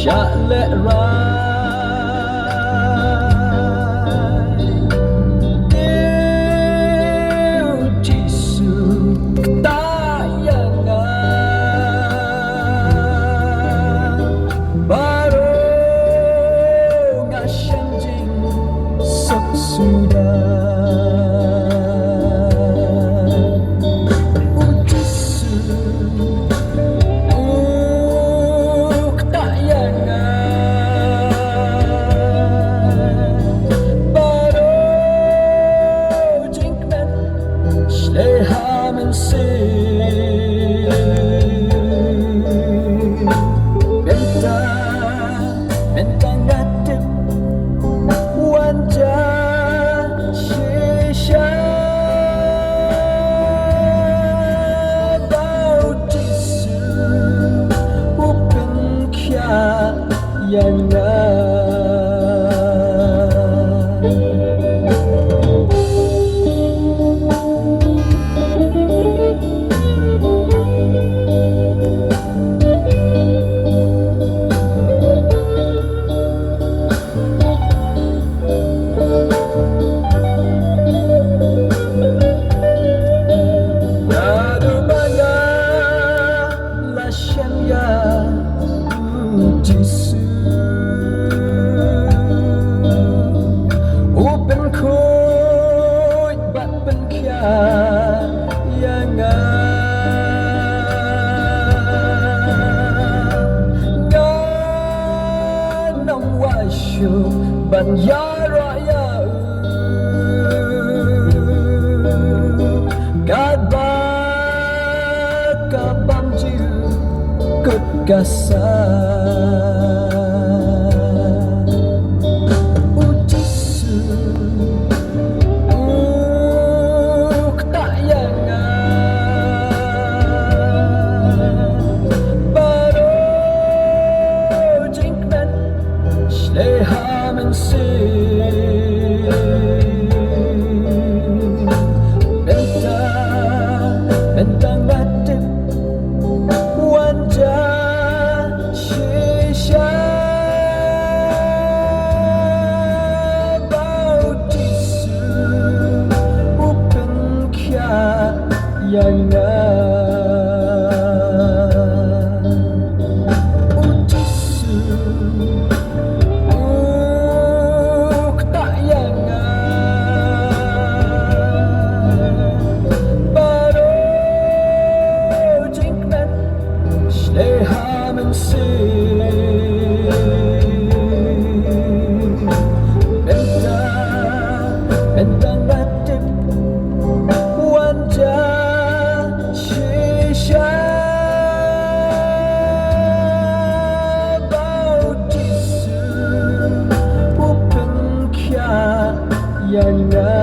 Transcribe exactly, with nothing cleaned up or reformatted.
Sha lehrain te u Jisu ta ïa nga. Baroh nga shem jingsuk suda. U Jisu u ktah ïa nga. Baroh jingkmen shlei ha mynsiem. Mynta, mynta nga tip wan ja shisha ba u Jisu u pynkhiah ïa nga. Naduh ba nga la shem ïa u Jisu, u pynkhuid bad pynkhiah ïa nga. Ngan ym wai shuh ban ïaroh ïa u. Katba ka bym jukut ka sa. U Jisu u ktah ïa nga. Baroh jingkmen shlei ha mynsiem. Mynta, mynta nga tip wan ja shisha ba u Jisu u pynkhiah ïa nga. U Jisu u ktah ïa nga. Baroh jingkmen shlei ha mynsiem. Mynta, mynta nga tip wan ja shisha ba u Jisu u pynkhiah ïa nga.